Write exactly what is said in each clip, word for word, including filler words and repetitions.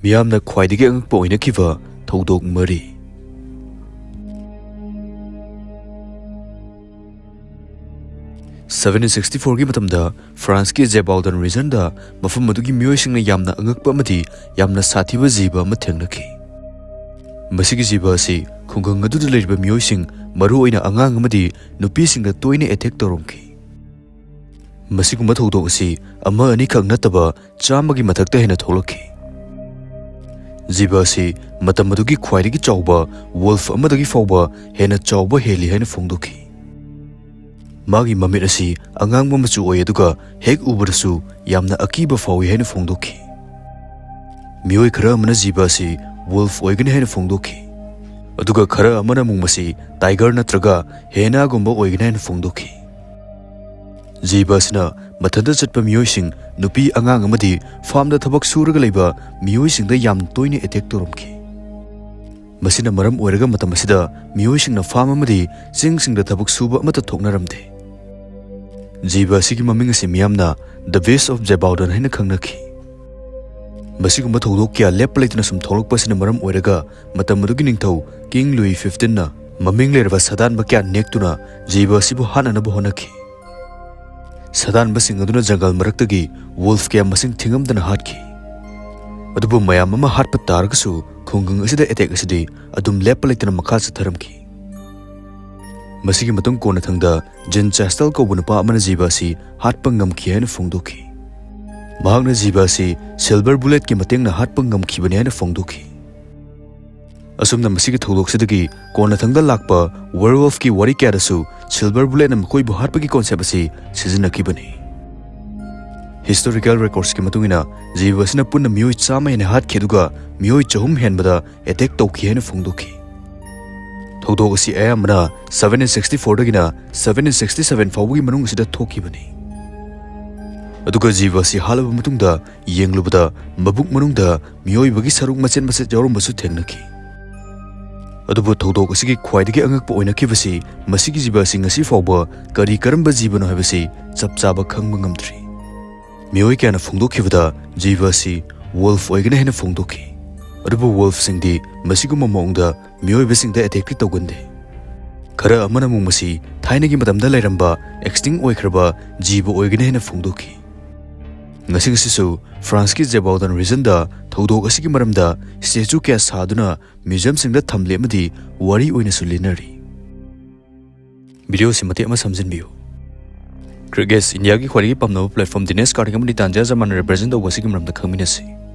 ꯃꯤꯌꯥꯝꯅ ꯈ꯭ꯋꯥꯏꯗꯒꯤ ꯑꯉꯛꯄ ꯑꯣꯏꯅꯈꯤꯕ ꯊꯧꯗꯣꯛ ꯃꯔꯤ꯫ ꯁꯚꯦꯟꯇꯤꯟ ꯁꯤꯛꯁꯇꯤ ꯐꯣꯔꯒꯤ ꯃꯇꯝꯗ ꯐ꯭ꯔꯥꯟꯁꯀꯤ ꯖꯦꯕꯥꯎꯗꯟ ꯔꯤꯖꯟꯗ ꯃꯐꯝ ꯑꯗꯨꯒꯤ ꯃꯤꯑꯣꯏꯁꯤꯡꯅ ꯌꯥꯝꯅ ꯑꯉꯛꯄ ꯑꯃꯗꯤ ꯌꯥꯝꯅ ꯁꯥꯊꯤꯕ ꯖꯤꯕ ꯑꯃ ꯊꯦꯡꯅꯈꯤ꯫ ꯃꯁꯤꯒꯤ ꯖꯤꯕ ꯑꯁꯤ ꯈꯨꯡꯒꯪ ꯑꯗꯨꯗ ꯂꯩꯔꯤꯕ ꯃꯤꯑꯣꯏꯁꯤꯡ, ꯃꯔꯨꯑꯣꯏꯅ ꯑꯉꯥꯡ ꯑꯃꯗꯤ ꯅꯨꯄꯤꯁꯤꯡꯗ ꯇꯣꯏꯅ ꯑꯦꯇꯦꯛ ꯇꯧꯔꯝꯈꯤ꯫ ꯃꯁꯤꯒꯨꯝꯕ ꯊꯧꯗꯣꯛ ꯑꯁꯤ ꯑꯃ ꯑꯅꯤꯈꯛ ꯅꯠꯇꯕ ꯆꯥꯝꯃꯒꯤ ꯃꯊꯛꯇ ꯍꯦꯟꯅ ꯊꯣꯛꯂꯛꯈꯤ꯫ ꯖꯤꯕ ꯑꯁꯤ ꯃꯇꯝ ꯑꯗꯨꯒꯤ ꯈ꯭ꯋꯥꯏꯗꯒꯤ ꯆꯥꯎꯕ ꯋꯣꯜꯐ ꯑꯃꯗꯒꯤ ꯐꯥꯎꯕ ꯍꯦꯟꯅ ꯆꯥꯎꯕ ꯍꯦꯜꯂꯤ ꯍꯥꯏꯅ ꯐꯣꯡꯗꯣꯛꯈꯤ꯫ ꯃꯥꯒꯤ ꯃꯃꯤꯠ ꯑꯁꯤ ꯑꯉꯥꯡꯕ ꯃꯆꯨ ꯑꯣꯏ, ꯑꯗꯨꯒ ꯍꯦꯛ ꯎꯕꯗꯁꯨ ꯌꯥꯝꯅ ꯑꯀꯤꯕ ꯐꯥꯎꯏ ꯍꯥꯏꯅ ꯐꯣꯡꯗꯣꯛꯈꯤ꯫ ꯃꯤꯑꯣꯏ ꯈꯔ ꯑꯃꯅ ꯖꯤꯕ ꯑꯁꯤ ꯋꯣꯜꯐ ꯑꯣꯏꯒꯅꯤ ꯍꯥꯏꯅ ꯐꯣꯡꯗꯣꯛꯈꯤ, ꯑꯗꯨꯒ ꯈꯔ ꯑꯃꯅ ꯑꯃꯨꯛ ꯃꯁꯤ ꯇꯥꯏꯒꯔ ꯅꯠꯇ꯭ꯔꯒ ꯍꯦꯅꯥꯒꯨꯝꯕ ꯑꯣꯏꯒꯅꯤ ꯍꯥꯏꯅ ꯐꯣꯡꯗꯣꯛꯈꯤ꯫ ꯖꯤꯕ ꯑꯁꯤꯅ ꯃꯊꯟꯇ ꯆꯠꯄ ꯃꯤꯑꯣꯏꯁꯤꯡ, ꯅꯨꯄꯤ ꯑꯉꯥꯡ ꯑꯃꯗꯤ ꯐꯥꯔꯝꯗ ꯊꯕꯛ ꯁꯨꯔꯒ ꯂꯩꯕ ꯃꯤꯑꯣꯏꯁꯤꯡꯗ ꯌꯥꯝ ꯇꯣꯏꯅ ꯑꯦꯇꯦꯛ ꯇꯧꯔꯝꯈꯤ꯫ ꯃꯁꯤꯅ ꯃꯔꯝ ꯑꯣꯏꯔꯒ ꯃꯇꯝ ꯑꯁꯤꯗ ꯃꯤꯑꯣꯏꯁꯤꯡꯅ ꯐꯥꯔꯝ ꯑꯃꯗꯤ ꯆꯤꯡꯁꯤꯡꯗ ꯊꯕꯛ ꯁꯨꯕ ꯑꯃꯠꯇ ꯊꯣꯛꯅꯔꯝꯗꯦ꯫ ꯖꯤꯕ ꯑꯁꯤꯒꯤ ꯃꯃꯤꯡ ꯑꯁꯤ ꯃꯤꯌꯥꯝꯅ The Beast of Jebaudan ꯍꯥꯏꯅ ꯈꯪꯅꯈꯤ꯫ ꯃꯁꯤꯒꯨꯝꯕ ꯊꯧꯗꯣꯛ ꯀꯌꯥ ꯂꯦꯞꯄ ꯂꯩꯇꯅ ꯁꯨꯝ ꯊꯣꯛꯂꯛꯄ ꯑꯁꯤꯅ ꯃꯔꯝ ꯑꯣꯏꯔꯒ ꯃꯇꯝ ꯑꯗꯨꯒꯤ ꯅꯤꯡꯊꯧ ꯀꯤꯡ ꯂꯨꯏ ꯐꯤꯐꯇꯤꯟꯅ ꯃꯃꯤꯡ ꯂꯩꯔꯕ ꯁꯥꯗꯥꯟꯕ ꯀꯌꯥ ꯅꯦꯛꯇꯨꯅ ꯖꯤꯕ ꯑꯁꯤꯕꯨ ꯍꯥꯠꯅꯅꯕ ꯍꯣꯠꯅꯈꯤ꯫ ꯁꯥꯗꯥꯟꯕꯁꯤꯡ ꯑꯗꯨꯅ ꯖꯪꯒꯜ ꯃꯔꯛꯇꯒꯤ ꯋꯣꯜꯐ ꯀꯌꯥ ꯃꯁꯤꯡ ꯊꯤꯉꯝꯗꯅ ꯍꯥꯠꯈꯤ꯫ ꯑꯗꯨꯕꯨ ꯃꯌꯥꯝ ꯑꯃ ꯍꯥꯠꯄ ꯇꯥꯔꯒꯁꯨ ꯈꯨꯡꯒꯪ ꯑꯁꯤꯗ ꯑꯦꯇꯦꯛ ꯑꯁꯤꯗꯤ ꯑꯗꯨꯝ ꯂꯦꯞꯄ ꯂꯩꯇꯅ ꯃꯈꯥ ꯆꯠꯊꯔꯝꯈꯤ꯫ ꯃꯁꯤꯒꯤ ꯃꯇꯨꯡ ꯀꯣꯟꯅꯊꯪꯗ ꯖꯤꯟ ꯆꯦꯁꯇꯜ ꯀꯧꯕ ꯅꯨꯄꯥ ꯑꯃꯅ ꯖꯤꯕ ꯑꯁꯤ ꯍꯥꯠꯄ ꯉꯝꯈꯤ ꯍꯥꯏꯅ ꯐꯣꯡꯗꯣꯛꯈꯤ꯫ ꯃꯍꯥꯛꯅ ꯖꯤꯕ ꯑꯁꯤ ꯁꯤꯜꯚꯔ ꯕꯨꯂꯦꯠꯀꯤ ꯃꯇꯦꯡꯅ ꯍꯥꯠꯄ ꯉꯝꯈꯤꯕꯅꯤ ꯍꯥꯏꯅ ꯐꯣꯡꯗꯣꯛꯈꯤ꯫ ꯑꯁꯨꯝꯅ ꯃꯁꯤꯒꯤ ꯊꯧꯗꯣꯛꯁꯤꯗꯒꯤ ꯀꯣꯟꯅꯊꯪꯗ ꯂꯥꯛꯄ ꯋꯦꯌꯔꯋꯣꯜꯐꯀꯤ ꯋꯥꯔꯤ ꯀꯌꯥꯗꯁꯨ ꯁꯤꯜꯚꯔ ꯕꯨꯂꯦꯠꯅ ꯃꯈꯣꯏꯕꯨ ꯍꯥꯠꯄꯒꯤ ꯀꯣꯟꯁꯦꯞ ꯑꯁꯤ ꯁꯤꯖꯤꯟꯅꯈꯤꯕꯅꯤ꯫ ꯍꯤꯁꯇꯣꯔꯤꯀꯦꯜ ꯔꯦꯀꯣꯔꯗꯁꯀꯤ ꯃꯇꯨꯡ ꯏꯟꯅ ꯖꯤꯕ ꯑꯁꯤꯅ ꯄꯨꯟꯅ ꯃꯤꯑꯣꯏ ꯆꯥꯝꯃ ꯍꯦꯟꯅ ꯍꯥꯠꯈꯤ, ꯑꯗꯨꯒ ꯃꯤꯑꯣꯏ ꯆꯍꯨꯝ ꯍꯦꯟꯕꯗ ꯑꯦꯇꯦꯛ ꯇꯧꯈꯤ ꯍꯥꯏꯅ ꯐꯣꯡꯗꯣꯛꯈꯤ꯫ ꯊꯧꯗꯣꯛ ꯑꯁꯤ ꯑꯌꯥꯝꯕꯅ ꯁꯚꯦꯟꯇꯤꯟ ꯁꯤꯛꯁꯇꯤ ꯐꯣꯔꯗꯒꯤꯅ ꯁꯚꯦꯟꯇꯤꯟ ꯁꯤꯛꯁꯇꯤ ꯁꯚꯦꯟ ꯐꯥꯎꯕꯒꯤ ꯃꯅꯨꯡ ꯑꯁꯤꯗ ꯊꯣꯛꯈꯤꯕꯅꯤ꯫ ꯑꯗꯨꯒ ꯖꯤꯕ ꯑꯁꯤ ꯍꯥꯠꯂꯕ ꯃꯇꯨꯡꯗ ꯌꯦꯡꯂꯨꯕꯗ ꯃꯕꯨꯛ ꯃꯅꯨꯡꯗ ꯃꯤꯑꯣꯏꯕꯒꯤ ꯁꯔꯨꯛ ꯃꯆꯦꯠ ꯃꯆꯦꯠ ꯌꯥꯎꯔꯝꯕꯁꯨ ꯊꯦꯡꯅꯈꯤ꯫ ꯑꯗꯨꯕꯨ ꯊꯧꯗꯣꯛ ꯑꯁꯤꯒꯤ ꯈ꯭ꯋꯥꯏꯗꯒꯤ ꯑꯉꯛꯄ ꯑꯣꯏꯅꯈꯤꯕꯁꯤ ꯃꯁꯤꯒꯤ ꯖꯤꯕ ꯑꯁꯤ ꯉꯁꯤ ꯐꯥꯎꯕ ꯀꯔꯤ ꯀꯔꯝꯕ ꯖꯤꯕꯅꯣ ꯍꯥꯏꯕꯁꯤ ꯆꯞ ꯆꯥꯕ ꯈꯪꯕ ꯉꯝꯗ꯭ꯔꯤ꯫ ꯃꯤꯑꯣꯏ ꯀꯌꯥꯅ ꯐꯣꯡꯗꯣꯛꯈꯤꯕꯗ ꯖꯤꯕ ꯑꯁꯤ ꯋꯣꯜꯐ ꯑꯣꯏꯒꯅꯤ ꯍꯥꯏꯅ ꯐꯣꯡꯗꯣꯛꯈꯤ꯫ ꯑꯗꯨꯕꯨ ꯋꯣꯜꯐꯁꯤꯡꯗꯤ ꯃꯁꯤꯒꯨꯝꯕ ꯃꯑꯣꯡꯗ ꯃꯤꯑꯣꯏꯕꯁꯤꯡꯗ ꯑꯦꯇꯦꯛꯇꯤ ꯇꯧꯒꯟꯗꯦ꯫ ꯈꯔ ꯑꯃꯅ ꯑꯃꯨꯛ ꯃꯁꯤ ꯊꯥꯏꯅꯒꯤ ꯃꯇꯝꯗ ꯂꯩꯔꯝꯕ ꯑꯦꯛꯁꯇꯤꯡ ꯑꯣꯏꯈ꯭ꯔꯕ ꯖꯤꯕ ꯑꯣꯏꯒꯅꯤ ꯍꯥꯏꯅ ꯐꯣꯡꯗꯣꯛꯈꯤ꯫ ꯉꯁꯤ ꯉꯁꯤꯁꯨ ꯐ꯭ꯔꯥꯟꯁꯀꯤ ꯖꯦꯕꯥꯎꯗꯟ ꯔꯤꯖꯟꯗ ꯊꯧꯗꯣꯛ ꯑꯁꯤꯒꯤ ꯃꯔꯝꯗ ꯁ꯭ꯇꯦꯆꯨ ꯀꯌꯥ ꯁꯥꯗꯨꯅ ꯃ꯭ꯌꯨꯖꯤꯌꯝꯁꯤꯡꯗ ꯊꯝꯂꯤ ꯑꯃꯗꯤ ꯋꯥꯔꯤ ꯑꯣꯏꯅꯁꯨ ꯂꯤꯅꯔꯤ꯫ ꯚꯤꯗꯤꯑꯣꯁꯤ ꯃꯇꯦꯛ ꯑꯃ ꯁꯝꯖꯤꯟꯕꯤꯌꯨ꯫ ꯀ꯭ꯔꯤꯛ ꯑꯦꯁ ꯏꯟꯗꯤꯌꯥꯒꯤ ꯈ꯭ꯋꯥꯏꯗꯒꯤ ꯄꯥꯝꯅꯕ ꯄ꯭ꯂꯦꯠꯐꯣꯔꯝ ꯗꯤꯅꯦꯁ ꯀꯥꯔꯇꯤꯛ ꯑꯃꯗꯤ ꯇꯥꯟꯖꯤꯌꯥ ꯖꯃꯥꯟꯅ ꯔꯤꯄ꯭ꯔꯖꯦꯟ ꯇꯧꯕ ꯑꯁꯤꯒꯤ ꯃꯔꯝꯗ ꯈꯪꯃꯤꯟꯅꯁꯤ꯫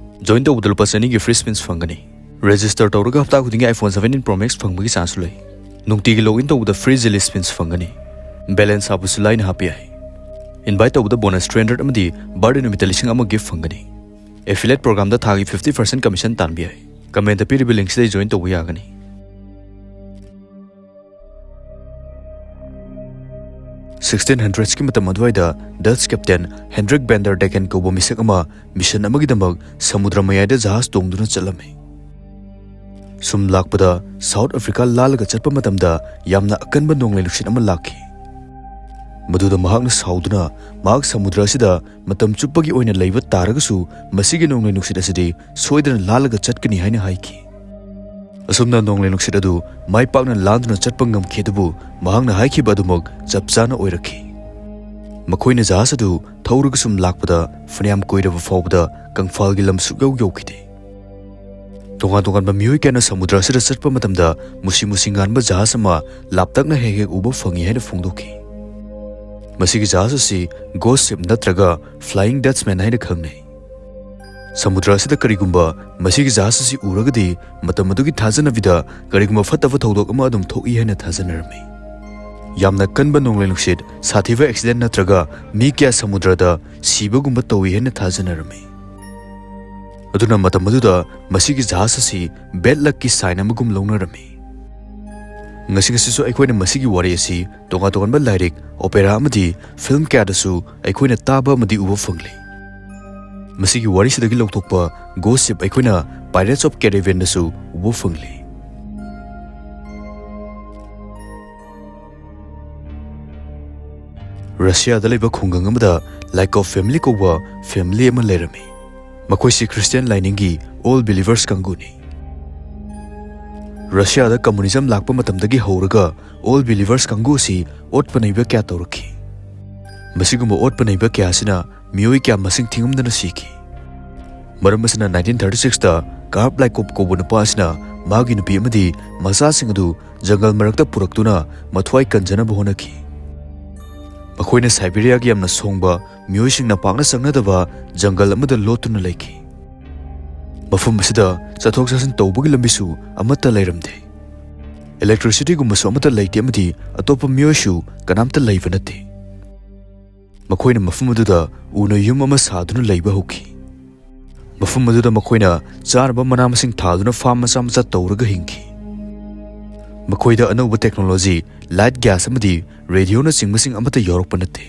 ꯖꯣꯏꯟ ꯇꯧꯕꯗ ꯂꯨꯄꯥ ꯆꯅꯤꯒꯤ ꯐ꯭ꯔꯤ ꯁ꯭ꯄꯤꯟꯁ ꯐꯪꯒꯅꯤ꯫ ꯔꯦꯖꯤꯁꯇꯔ ꯇꯧꯔꯒ ꯍꯞꯇꯥ ꯈꯨꯗꯤꯡꯒꯤ iPhone seventeen Pro Max ꯐꯪꯕꯒꯤ ꯆꯥꯟꯁꯁꯨ ꯂꯩ꯫ ꯅꯨꯡꯇꯤꯒꯤ ꯂꯣꯒ ꯏꯟ ꯇꯧꯕꯗ ꯐ꯭ꯔꯤ ꯖꯤꯂꯤ ꯁ꯭ꯄꯤꯟꯁ ꯐꯪꯒꯅꯤ꯫ ꯕꯦꯂꯦꯟꯁ ꯍꯥꯞꯄꯁꯨ ꯂꯥꯏꯅ ꯍꯥꯞꯄ ꯌꯥꯏ꯫ ꯏꯟꯚꯥꯏꯠ ꯇꯧꯕꯗ ꯕꯣꯅꯁ three hundred ꯑꯃꯗꯤ ꯕꯥꯔꯗꯦ ꯅꯨꯃꯤꯠꯇ ꯂꯤꯁꯤꯡ ꯑꯃ ꯒꯤꯐ ꯐꯪꯒꯅꯤ꯫ ꯑꯦꯐꯤꯂꯦꯠ ꯄ꯭ꯔꯣꯒ꯭ꯔꯥꯝꯗ ꯊꯥꯒꯤ fifty percent commission ꯇꯥꯟꯕ ꯌꯥꯏ꯫ ꯀꯃꯦꯟꯇ ꯄꯤꯔꯤꯕ ꯂꯤꯡꯛꯁꯤꯗ ꯖꯣꯏꯟ ꯇꯧꯕ ꯌꯥꯒꯅꯤ꯫ ꯁꯤꯛꯁꯇꯤꯟ ꯍꯟꯗ꯭ꯔꯦꯗꯁꯀꯤ ꯃꯇꯝ ꯑꯗꯨꯋꯥꯏꯗ ꯗꯆ ꯀꯦꯞꯇꯦꯟ ꯍꯦꯟꯗ꯭ꯔꯤꯛ ꯚꯦꯟꯗꯔ ꯗꯦꯀꯦꯟ ꯀꯧꯕ ꯃꯤꯁꯛ ꯑꯃ ꯃꯤꯁꯟ ꯑꯃꯒꯤꯗꯃꯛ ꯁꯃꯨꯗ꯭ꯔ ꯃꯌꯥꯏꯗ ꯖꯍꯥꯖ ꯇꯣꯡꯗꯨꯅ ꯆꯠꯂꯝꯃꯤ꯫ ꯁꯨꯝ ꯂꯥꯛꯄꯗ ꯁꯥꯎꯠ ꯑꯐ꯭ꯔꯤꯀꯥ ꯂꯥꯜꯂꯒ ꯆꯠꯄ ꯃꯇꯝꯗ ꯌꯥꯝꯅ ꯑꯀꯟꯕ ꯅꯣꯡꯂꯩ ꯅꯨꯡꯁꯤꯠ ꯑꯃ ꯂꯥꯛꯈꯤ꯫ ꯃꯗꯨꯗ ꯃꯍꯥꯛꯅ ꯁꯥꯎꯗꯨꯅ ꯃꯍꯥꯛ ꯁꯃꯨꯗ꯭ꯔ ꯑꯁꯤꯗ ꯃꯇꯝ ꯆꯨꯞꯄꯒꯤ ꯑꯣꯏꯅ ꯂꯩꯕ ꯇꯥꯔꯒꯁꯨ ꯃꯁꯤꯒꯤ ꯅꯣꯡꯂꯩ ꯅꯨꯡꯁꯤꯠ ꯑꯁꯤꯗꯤ ꯁꯣꯏꯗꯅ ꯂꯥꯜꯂꯒ ꯆꯠꯀꯅꯤ ꯍꯥꯏꯅ ꯍꯥꯏꯈꯤ꯫ ꯑꯁꯨꯝꯅ ꯅꯣꯡꯂꯩ ꯅꯨꯡꯁꯤꯠ ꯑꯗꯨ ꯃꯥꯏ ꯄꯥꯛꯅ ꯂꯥꯟꯗꯨꯅ ꯆꯠꯄ ꯉꯝꯈꯤ, ꯑꯗꯨꯕꯨ ꯃꯍꯥꯛꯅ ꯍꯥꯏꯈꯤꯕ ꯑꯗꯨꯃꯛ ꯆꯞ ꯆꯥꯅ ꯑꯣꯏꯔꯛꯈꯤ꯫ ꯃꯈꯣꯏꯅ ꯖꯍꯥꯖ ꯑꯗꯨ ꯊꯧꯔꯒ ꯁꯨꯝ ꯂꯥꯛꯄꯗ ꯐꯅꯌꯥꯝ ꯀꯨꯏꯔꯕ ꯐꯥꯎꯕꯗ ꯀꯪꯐꯥꯜꯒꯤ ꯂꯝ ꯁꯨꯛꯌꯧ ꯌꯧꯈꯤꯗꯦ꯫ ꯇꯣꯉꯥꯟ ꯇꯣꯉꯥꯟꯕ ꯃꯤꯑꯣꯏ ꯀꯌꯥꯅ ꯁꯃꯨꯗ꯭ꯔ ꯑꯁꯤꯗ ꯆꯠꯄ ꯃꯇꯝꯗ ꯃꯨꯁꯤ ꯃꯨꯁꯤ ꯉꯥꯟꯕ ꯖꯍꯥꯖ ꯑꯃ ꯂꯥꯞꯇꯛꯅ ꯍꯦꯛ ꯍꯦꯛ ꯎꯕ ꯐꯪꯏ ꯍꯥꯏꯅ ꯐꯣꯡꯗꯣꯛꯈꯤ꯫ ꯃꯁꯤꯒꯤ ꯖꯍꯥꯖ ꯑꯁꯤ ꯒꯣꯁ ꯁꯤꯞ ꯅꯠꯇ꯭ꯔꯒ ꯐ꯭ꯂꯥꯏꯌꯤꯡ ꯗꯆꯃꯦꯟ ꯍꯥꯏꯅ ꯈꯪꯅꯩ꯫ ꯁꯃꯨꯗ꯭ꯔ ꯑꯁꯤꯗ ꯀꯔꯤꯒꯨꯝꯕ ꯃꯁꯤꯒꯤ ꯖꯍꯥꯖ ꯑꯁꯤ ꯎꯔꯒꯗꯤ ꯃꯇꯝ ꯑꯗꯨꯒꯤ ꯊꯥꯖꯅꯕꯤꯗ ꯀꯔꯤꯒꯨꯝꯕ ꯐꯠꯇꯕ ꯊꯧꯗꯣꯛ ꯑꯃ ꯑꯗꯨꯝ ꯊꯣꯛꯏ ꯍꯥꯏꯅ ꯊꯥꯖꯅꯔꯝꯃꯤ꯫ ꯌꯥꯝꯅ ꯀꯟꯕ ꯅꯣꯡꯂꯩ ꯅꯨꯡꯁꯤꯠ, ꯁꯥꯊꯤꯕ ꯑꯦꯛꯁꯤꯗꯦꯟ ꯅꯠꯇ꯭ꯔꯒ ꯃꯤ ꯀꯌꯥ ꯁꯃꯨꯗ꯭ꯔꯗ ꯁꯤꯕꯒꯨꯝꯕ ꯇꯧꯏ ꯍꯥꯏꯅ ꯊꯥꯖꯅꯔꯝꯃꯤ꯫ ꯑꯗꯨꯅ ꯃꯇꯝ ꯑꯗꯨꯗ ꯃꯁꯤꯒꯤ ꯖꯍꯥꯖ ꯑꯁꯤ ꯕꯦꯗ ꯂꯛꯀꯤ ꯁꯥꯏꯟ ꯑꯃꯒꯨꯝ ꯂꯧꯅꯔꯝꯃꯤ꯫ ꯉꯁꯤ ꯉꯁꯤꯁꯨ ꯑꯩꯈꯣꯏꯅ ꯃꯁꯤꯒꯤ ꯋꯥꯔꯤ ꯑꯁꯤ ꯇꯣꯉꯥꯟ ꯇꯣꯉꯥꯟꯕ ꯂꯥꯏꯔꯤꯛ, ꯑꯣꯄꯦꯔꯥ ꯑꯃꯗꯤ ꯐꯤꯜꯝ ꯀꯌꯥꯗꯁꯨ ꯑꯩꯈꯣꯏꯅ ꯇꯥꯕ ꯑꯃꯗꯤ ꯎꯕ ꯐꯪꯂꯤ꯫ ꯃꯁꯤꯒꯤ ꯋꯥꯔꯤꯁꯤꯗꯒꯤ ꯂꯧꯊꯣꯛꯄ ꯒꯣꯁꯤꯞ ꯑꯩꯈꯣꯏꯅ Pirates of Caribbeanꯗꯁꯨ ꯎꯕ ꯐꯪꯂꯤ꯫ ꯔꯁꯤꯌꯥꯗ ꯂꯩꯕ ꯈꯨꯡꯒꯪ ꯑꯃꯗ ꯂꯥꯏꯀꯣꯞ ꯐꯦꯃꯤꯂꯤ ꯀꯧꯕ ꯐꯦꯃꯤꯂꯤ ꯑꯃ ꯂꯩꯔꯝꯃꯤ꯫ ꯃꯈꯣꯏꯁꯤ ꯈ꯭ꯔꯤꯁꯇꯤꯌꯥꯟ ꯂꯥꯏꯅꯤꯡꯒꯤ Old Believers ꯀꯥꯡꯕꯨꯅꯤ꯫ ꯔꯁꯤꯌꯥꯗ ꯀꯝꯃꯨꯅꯤꯖꯝ ꯂꯥꯛꯄ ꯃꯇꯝꯗꯒꯤ ꯍꯧꯔꯒ Old Believers ꯀꯥꯡꯕꯨ ꯑꯁꯤ ꯑꯣꯠꯄ ꯅꯩꯕ ꯀꯌꯥ ꯇꯧꯔꯛꯈꯤ꯫ ꯃꯁꯤꯒꯨꯝꯕ ꯑꯣꯠꯄ ꯅꯩꯕ ꯀꯌꯥ ꯑꯁꯤꯅ ꯃꯤꯑꯣꯏ ꯀꯌꯥ ꯃꯁꯤꯡ ꯊꯤꯉꯝꯗꯅ ꯁꯤꯈꯤ꯫ ꯃꯔꯝ ꯑꯁꯤꯅ nineteen thirty sixꯇ ꯀꯥꯔꯞ ꯂꯥꯏꯀꯣꯞ ꯀꯧꯕ ꯅꯨꯄꯥ ꯑꯁꯤꯅ ꯃꯥꯒꯤ ꯅꯨꯄꯤ ꯑꯃꯗꯤ ꯃꯆꯥꯁꯤꯡ ꯑꯗꯨ ꯖꯪꯒꯜ ꯃꯔꯛꯇ ꯄꯨꯔꯛꯇꯨꯅ ꯃꯊ꯭ꯋꯥꯏ ꯀꯟꯖꯅꯕ ꯍꯣꯠꯅꯈꯤ꯫ ꯃꯈꯣꯏꯅ ꯁꯥꯏꯕꯦꯔꯤꯌꯥꯒꯤ ꯌꯥꯝꯅ ꯁꯣꯡꯕ, ꯃꯤꯑꯣꯏꯁꯤꯡꯅ ꯄꯥꯛꯅ ꯆꯪꯅꯗꯕ ꯖꯪꯒꯜ ꯑꯃꯗ ꯂꯣꯠꯇꯨꯅ ꯂꯩꯈꯤ꯫ ꯃꯐꯝ ꯑꯁꯤꯗ ꯆꯠꯊꯣꯛ ꯆꯠꯁꯤꯟ ꯇꯧꯕꯒꯤ ꯂꯝꯕꯤꯁꯨ ꯑꯃꯠꯇ ꯂꯩꯔꯝꯗꯦ꯫ ꯏꯂꯦꯛꯇ꯭ꯔꯤꯁꯤꯇꯤꯒꯨꯝꯕꯁꯨ ꯑꯃꯠꯇ ꯂꯩꯇꯦ ꯑꯃꯗꯤ ꯑꯇꯣꯞꯄ ꯃꯤꯑꯣꯏꯁꯨ ꯀꯅꯥꯝꯇ ꯂꯩꯕ ꯅꯠꯇꯦ꯫ ꯃꯈꯣꯏꯅ ꯃꯐꯝ ꯑꯗꯨꯗ ꯎꯅ ꯌꯨꯝ ꯑꯃ ꯁꯥꯗꯨꯅ ꯂꯩꯕ ꯍꯧꯈꯤ꯫ ꯃꯐꯝ ꯑꯗꯨꯗ ꯃꯈꯣꯏꯅ ꯆꯥꯅꯕ ꯃꯅꯥ ꯃꯁꯤꯡ ꯊꯥꯗꯨꯅ ꯐꯥꯔꯝ ꯃꯆꯥ ꯃꯆꯥ ꯇꯧꯔꯒ ꯍꯤꯡꯈꯤ꯫ ꯃꯈꯣꯏꯗ ꯑꯅꯧꯕ ꯇꯦꯛꯅꯣꯂꯣꯖꯤ, ꯂꯥꯏꯠ, ꯒ꯭ꯌꯥꯁ ꯑꯃꯗꯤ ꯔꯦꯗꯤꯑꯣꯅꯆꯤꯡꯕꯁꯤꯡ ꯑꯃꯠꯇ ꯌꯥꯎꯔꯛꯄ ꯅꯠꯇꯦ꯫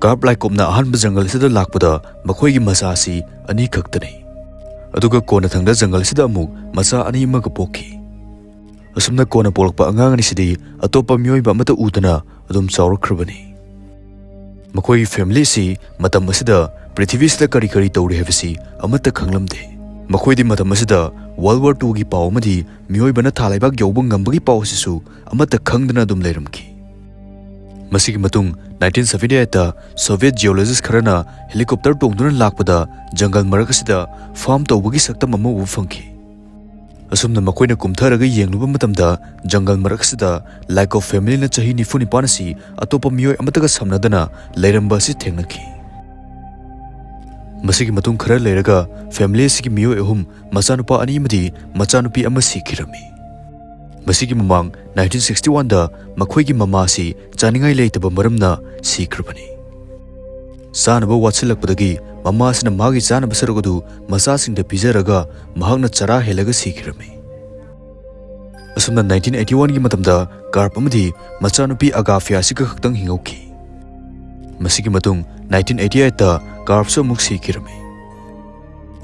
ꯀꯥꯔꯞ ꯂꯥꯏꯀꯣꯞꯅ ꯑꯍꯥꯟꯕ ꯖꯪꯒꯜ ꯑꯁꯤꯗ ꯂꯥꯛꯄꯗ ꯃꯈꯣꯏꯒꯤ ꯃꯆꯥ ꯑꯁꯤ ꯑꯅꯤ ꯈꯛꯇꯅꯤ꯫ ꯑꯗꯨꯒ ꯀꯣꯟꯅꯊꯪꯗ ꯖꯪꯒꯜ ꯑꯁꯤꯗ ꯑꯃꯨꯛ ꯃꯆꯥ ꯑꯅꯤ ꯑꯃꯒ ꯄꯣꯛꯈꯤ꯫ ꯑꯁꯨꯝꯅ ꯀꯣꯟꯅ ꯄꯣꯛꯂꯛꯄ ꯑꯉꯥꯡ ꯑꯅꯤꯁꯤꯗꯤ ꯑꯇꯣꯞꯄ ꯃꯤꯑꯣꯏꯕ ꯑꯃꯠꯇ ꯎꯗꯅ ꯑꯗꯨꯝ ꯆꯥꯎꯔꯛꯈ꯭ꯔꯕꯅꯤ꯫ ꯃꯈꯣꯏꯒꯤ ꯐꯦꯃꯤꯂꯤ ꯑꯁꯤ ꯃꯇꯝ ꯑꯁꯤꯗ ꯄ꯭ꯔꯤꯊꯤꯕꯤꯁꯤꯗ ꯀꯔꯤ ꯀꯔꯤ ꯇꯧꯔꯤ ꯍꯥꯏꯕꯁꯤ ꯑꯃꯠꯇ ꯈꯪꯂꯝꯗꯦ꯫ ꯃꯈꯣꯏꯗꯤ ꯃꯇꯝ ꯑꯁꯤꯗ World War Twoꯒꯤ ꯄꯥꯎ ꯑꯃꯗꯤ ꯃꯤꯑꯣꯏꯕꯅ ꯊꯥ ꯂꯩꯕꯥꯛ ꯌꯧꯕ ꯉꯝꯕꯒꯤ ꯄꯥꯎ ꯑꯁꯤꯁꯨ ꯑꯃꯠꯇ ꯈꯪꯗꯅ ꯑꯗꯨꯝ ꯂꯩꯔꯝꯈꯤ꯫ ꯃꯁꯤꯒꯤ ꯃꯇꯨꯡ nineteen seventy eightꯇ Soviet geologist ꯈꯔꯅ helicopter ꯇꯣꯡꯗꯨꯅ ꯂꯥꯛꯄꯗ ꯖꯪꯒꯜ ꯃꯔꯛ ꯑꯁꯤꯗ ꯐꯥꯔꯝ ꯇꯧꯕꯒꯤ ꯁꯛꯇꯝ ꯑꯃ ꯎꯕ ꯐꯪꯈꯤ꯫ ꯑꯁꯨꯝꯅ ꯃꯈꯣꯏꯅ ꯀꯨꯝꯊꯔꯒ ꯌꯦꯡꯂꯨꯕ ꯃꯇꯝꯗ ꯖꯪꯒꯜ ꯃꯔꯛ ꯑꯁꯤꯗ ꯂꯥꯏꯀꯣꯞ ꯐꯦꯃꯤꯂꯤꯅ ꯆꯍꯤ ꯅꯤꯐꯨ ꯅꯤꯄꯥꯟ ꯑꯁꯤ ꯑꯇꯣꯞꯄ ꯃꯤꯑꯣꯏ ꯑꯃꯠꯇꯒ ꯁꯝꯅꯗꯅ ꯂꯩꯔꯝꯕ ꯑꯁꯤ ꯊꯦꯡꯅꯈꯤ꯫ ꯃꯁꯤꯒꯤ ꯃꯇꯨꯡ ꯈꯔ ꯂꯩꯔꯒ ꯐꯦꯃꯤꯂꯤ ꯑꯁꯤꯒꯤ ꯃꯤꯑꯣꯏ ꯑꯍꯨꯝ, ꯃꯆꯥꯅꯨꯄꯥ ꯑꯅꯤ ꯑꯃꯗꯤ ꯃꯆꯥꯅꯨꯄꯤ ꯑꯃ ꯁꯤꯈꯤꯔꯝꯃꯤ꯫ ꯃꯁꯤꯒꯤ ꯃꯃꯥꯡ nineteen sixty oneꯗ ꯃꯈꯣꯏꯒꯤ ꯃꯃꯥ ꯑꯁꯤ ꯆꯥꯅꯤꯡꯉꯥꯏ ꯂꯩꯇꯕ ꯃꯔꯝꯅ ꯁꯤꯈ꯭ꯔꯕꯅꯤ꯫ ꯆꯥꯅꯕ ꯋꯥꯠꯁꯤꯜꯂꯛꯄꯗꯒꯤ ꯃꯃꯥ ꯑꯁꯤꯅ ꯃꯥꯒꯤ ꯆꯥꯅꯕ ꯁꯔꯨꯛ ꯑꯗꯨ ꯃꯆꯥꯁꯤꯡꯗ ꯄꯤꯖꯔꯒ ꯃꯍꯥꯛꯅ ꯆꯔꯥ ꯍꯦꯜꯂꯒ ꯁꯤꯈꯤꯔꯝꯃꯤ꯫ ꯑꯁꯨꯝꯅ nineteen eighty oneꯒꯤ ꯃꯇꯝꯗ ꯀꯥꯔꯞ ꯑꯃꯗꯤ ꯃꯆꯥꯅꯨꯄꯤ ꯑꯒꯥꯐꯤꯌꯥ ꯑꯁꯤꯒ ꯈꯛꯇꯪ ꯍꯤꯡꯍꯧꯈꯤ꯫ ꯃꯁꯤꯒꯤ ꯃꯇꯨꯡ nineteen eighty eightꯇ ꯀꯥꯔꯞꯁꯨ ꯑꯃꯨꯛ ꯁꯤꯈꯤꯔꯝꯃꯤ꯫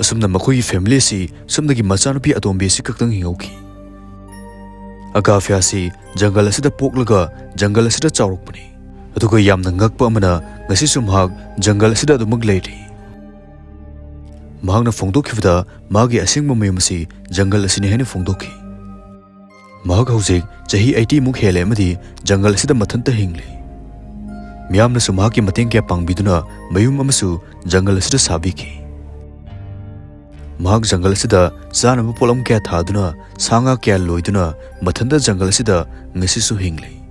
ꯑꯁꯨꯝꯅ ꯃꯈꯣꯏꯒꯤ ꯐꯦꯃꯤꯂꯤ ꯑꯁꯤ ꯁꯨꯞꯅꯒꯤ ꯃꯆꯥꯅꯨꯄꯤ ꯑꯇꯣꯝꯕꯤ ꯑꯁꯤ ꯈꯛꯇꯪ ꯍꯤꯡꯍꯧꯈꯤ꯫ ꯑꯒꯥꯐꯤꯌꯥ ꯑꯁꯤ ꯖꯪꯒꯜ ꯑꯁꯤꯗ ꯄꯣꯛꯂꯒ ꯖꯪꯒꯜ ꯑꯁꯤꯗ ꯆꯥꯎꯔꯛꯄꯅꯤ꯫ ꯑꯗꯨꯒ ꯌꯥꯝꯅ ꯉꯛꯄ ꯑꯃꯅ, ꯉꯁꯤꯁꯨ ꯃꯍꯥꯛ ꯖꯪꯒꯜ ꯑꯁꯤꯗ ꯑꯗꯨꯃꯛ ꯂꯩꯔꯤ꯫ ꯃꯍꯥꯛꯅ ꯐꯣꯡꯗꯣꯛꯈꯤꯕꯗ ꯃꯥꯒꯤ ꯑꯁꯦꯡꯕ ꯃꯌꯨꯝ ꯑꯁꯤ ꯖꯪꯒꯜ ꯑꯁꯤꯅꯤ ꯍꯥꯏꯅ ꯐꯣꯡꯗꯣꯛꯈꯤ꯫ ꯃꯍꯥꯛ ꯍꯧꯖꯤꯛ ꯆꯍꯤ ꯑꯩꯠꯇꯤ ꯃꯨꯛ ꯍꯦꯜꯂꯦ ꯑꯃꯗꯤ ꯖꯪꯒꯜ ꯑꯁꯤꯗ ꯃꯊꯟꯇ ꯍꯤꯡꯂꯤ꯫ ꯃꯤꯌꯥꯝꯅꯁꯨ ꯃꯍꯥꯛꯀꯤ ꯃꯇꯦꯡ ꯀꯌꯥ ꯄꯥꯡꯕꯤꯗꯨꯅ ꯃꯌꯨꯝ ꯑꯃꯁꯨ ꯖꯪꯒꯜ ꯑꯁꯤꯗ ꯁꯥꯕꯤꯈꯤ꯫ ꯃꯍꯥꯛ ꯖꯪꯒꯜ ꯑꯁꯤꯗ ꯆꯥꯅꯕ ꯄꯣꯠꯂꯝ ꯀꯌꯥ ꯊꯥꯗꯨꯅ, ꯁꯥ ꯉꯥ ꯀꯌꯥ ꯂꯣꯏꯗꯨꯅ ꯃꯊꯟꯇ ꯖꯪꯒꯜ ꯑꯁꯤꯗ ꯉꯁꯤꯁꯨ ꯍꯤꯡꯂꯤ꯫